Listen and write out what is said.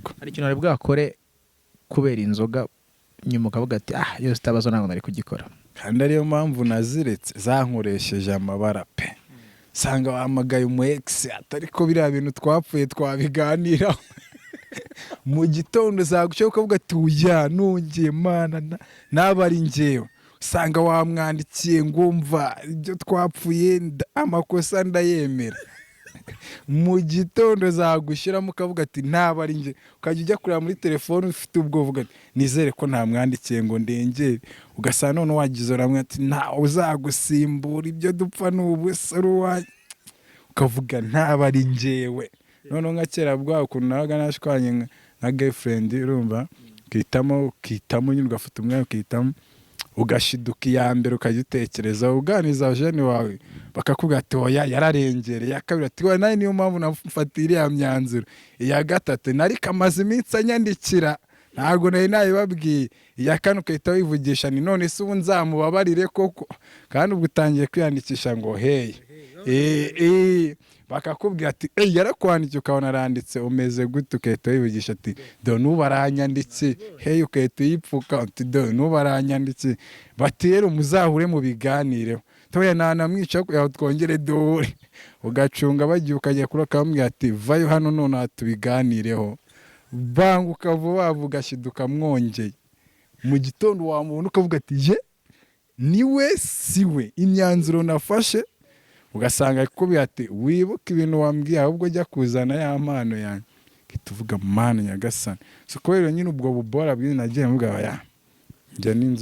Yego. Hari ikintu wari bwakore kubera inzoga, nyuma ukavuga ati: "Ah, iyo zitabazo ntabwo nari kugikora"? Kandi ariyo mpamvu naziretse, zankoresheje amabara pe. Usanga wahamagaye umu ex, atari ko biriya bintu twapfuye twabiganiraho. Mu gitondo zaguca ukavuga ati: "Uya nongeye mana naba ari njyewe." Usanga wamwandikiye ngo: "Mva ibyo twapfuye, amakosa ndayemera." Mu gitondo zagushyiramo ukavuga ati: "Ntaba ari njye." Ukajya ujya kureba muri telefone ufite ubwoba, uvuga ati: "Nizere ko ntamwandikiye ngo ndengere." Ugasanga none wagize uramwe ati: "Ntawe uzagusimbura, ibyo dupfa ni ubusa, uri uwanjye." Ukavuga: "Ntaba ari njyewe." Noneho nka kera bwa ukuntu nabaga nashwanye nka girlfriend, urumva ukihitamo, ukihitamo nyine, ugafata umwanya ukihitamo, ugashiduka iya mbere ukajya utekereza, uganiriza abajene wawe, bakakubwira ati: "Oya, yararengereye." Iya kabiri ati: "Oya, nawe niyo mpamvu nafatiye iriya myanzuro." Iya gatatu: "Nariko amaze iminsi anyandikira, ntabwo nari nabibabwiye." Iya kane ugahita wivugisha ni: "None se ubu nzamubabarire koko?" Kandi ubwo utangiye kwiyandikisha ngo hey, bakakubwira ati: "Ey, yarakwandikiye." Ukabona aranditse: "Umeze gute?" Ugahita wivugisha ati: "Do n'ubu aranyandikiye." Hey, ugahita uyipfuka uti: "Do n'ubu aranyandikiye." Bati: "Rero muzahure mubiganireho." Toya, ntanamwica kugira ngo twongere duhure. Ugacunga bagiye, ukajya kuri akamubwira ati: "Vayo hano nonaha tubiganireho." Banguka vuba vuba, ugashiduka mwongeye. Mu gitondo wamubona ukavuga ati: "Ye, niwe si we imyanzuro nafashe?" Ugasanga akubwira ati: "Wibuke ibintu wambwiye, ahubwo jya kuzana ya mpano yanjye." Uhita uvuga: "Mana nyagasani." So kubera nyine ubwo bubora bw'ibintu nagiye mvuga: "Oya, njya n'inzu."